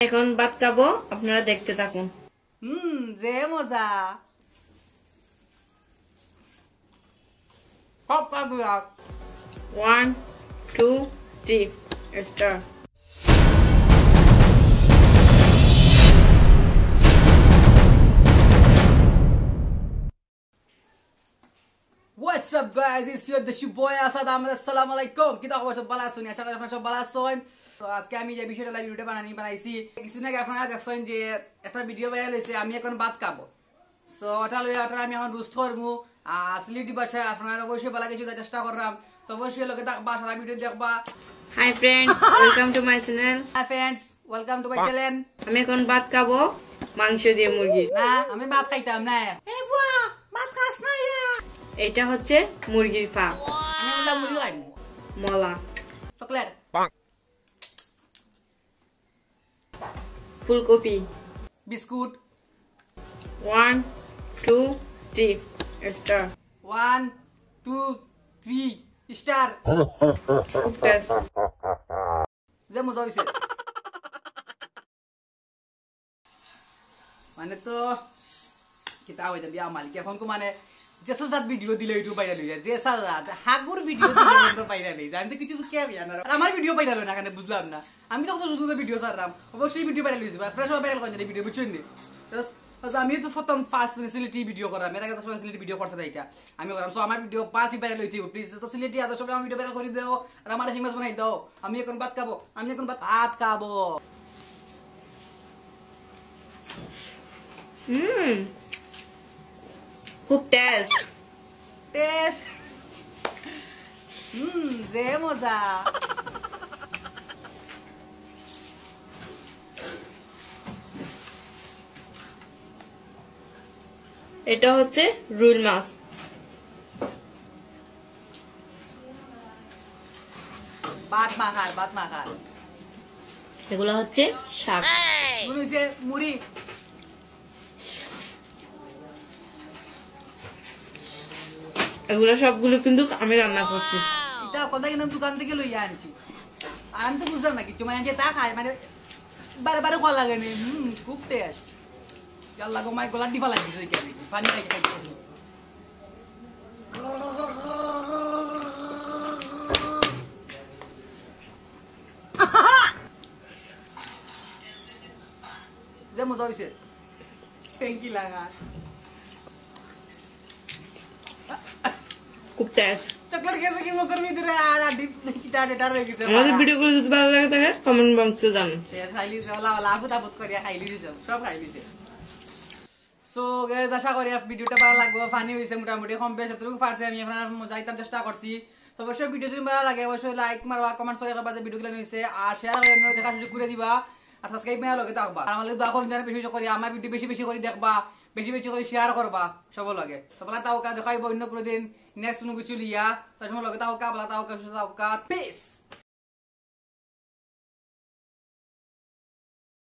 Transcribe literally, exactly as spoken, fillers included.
এখন ভাত খাবো, আপনারা দেখতে থাকুন। হুম, যে মজা। সব কাগুরা। One, two, three, start. What's up guys, it's your Dashu boy Asad Ahmed. আসসালামু আলাইকুম। কিতা খবর, সব ভালা আছইন? আশা করি আপনারা সব ভালা আছইন। তো আজকে আমি যে বিষয়টা লাই ভিডিওটা বানানি বানাইছি, কিছুদিন আগে আপনারা দেখছইন যে একটা ভিডিও ভাইরাল হইছে, আমি এখন ভাত খাবো। So ওটা লইয়া ওটা আমি এখন রোস্ট করমু। আর সিলেটি ভাষায় আপনারা অবশ্যই ভালা কিছু দেওয়ার চেষ্টা করলাম। তো অবশ্যই লগে থাকবা, সারা ভিডিও দেখবা। Hi friends, welcome to my channel. Hi friends, welcome to my channel. আমি এখন ভাত খাবো মাংস দিয়ে মুরগি। না, আমি ভাত খাইতাম না। এই বুয়া, ভাত খাস না ইয়া। এটা হচ্ছে মুরগির পা। আমি বললাম মুরগি খাইনি। মলা। চকলেট। ফুলকপি। Biscuit. One, two, three, start. One, two, three, start. খুব টেস্ট। যে মজা হইছে। মানে তো কিতা হইতাম বিয়া মালিক, এখন তো মানে যে সাজাত ভিডিও দিলে ইউটিউব ভাইরাল হয়ে যায়, যে সাজাত হাগুর ভিডিও দিলে তো ভাইরাল হয়ে যায়। আমি তো কিছু কে বিয়া না, আর আমার ভিডিও ভাইরাল হয় না, কেন বুঝলাম না। আমি তো কত সুন্দর ভিডিও ছাড়লাম, অবশ্যই ভিডিও ভাইরাল হয়ে যাবে। আপনারা সবাই ভাইরাল করেন ভিডিও, বুঝছেন নি? তো তো আমি তো প্রথম ফার্স্ট মানে সিলেটি ভিডিও করাম, এর আগে তো সবাই সিলেটি ভিডিও করছে না, এটা আমি করাম। সো আমার ভিডিও পাঁচই ভাইরাল হইতে হবে প্লিজ। তো সিলেটি আদর সবাই আমার ভিডিও ভাইরাল করে দাও, আর আমার ফেমাস বানাই দাও। আমি এখন ভাত খাবো, আমি এখন ভাত ভাত খাবো। হুম, খুব টেস্ট। টেস্ট। হুম, যে মজা। এটা হচ্ছে রুই মাছ। ভাত মাখার, ভাত মাখার। এগুলা হচ্ছে শাক। মনে হইছে মুড়ি। এগুলা সবগুলো কিন্তু আমি রান্না করছি। এটা কথা কিন্তু আমি দোকান থেকে লইয়া আনছি। আর আমি তো বুঝলাম না কিছু, মানে যে তা খায়, মানে বারে বারে খাওয়া লাগে নি। হুম, খুব টেস্ট। ইয়াল্লা গো, মাই গলা ডিফা লাগিছে, ওই কেন পানি খাইতে খাইতে। যে মজা হইছে। ট্যাঙ্কি লাগা। খুব টেস্ট। চকলেট খেয়েছে কি মুখের ভিতরে, আর আড্ডি কিটা ডেটা রয়ে গেছে। আমাদের ভিডিওগুলো যদি ভালো লাগে থাকে কমেন্ট বক্সে জানান। সে খাইলি সে ওলা ওলা আফুত আফুত করিয়া খাইলি দিছে, সব খাইলি সে। সো গাইস, আশা করি আপ ভিডিওটা ভালো লাগবো, ফানি হইছে মোটামুটি, কম বেশ যতটুকু পারছি আমি আপনারা মজা দিতাম চেষ্টা করছি। তো অবশ্যই ভিডিও যদি ভালো লাগে অবশ্যই লাইক মারবা, কমেন্টস করে কইবা যে ভিডিও কিলা হইছে, আর শেয়ার করে অন্য দেখার সুযোগ করে দিবা, আর সাবস্ক্রাইব মেরা লগে থাকবা। আর আমার লাগি দোয়া করুন যেন বেশি বেশি করি আমার ভিডিও বেশি বেশি করি দেখবা, বেশি বেশি করি শেয়ার করবা সব লগে। সব ভালো থাকবা, দেখা হইব অন্য কোনো দিন নেক্সট কোনো কিছু লিয়া। তার সময় লগে থাকবা, ভালো থাকবা, সুস্থ থাকবা। পিস।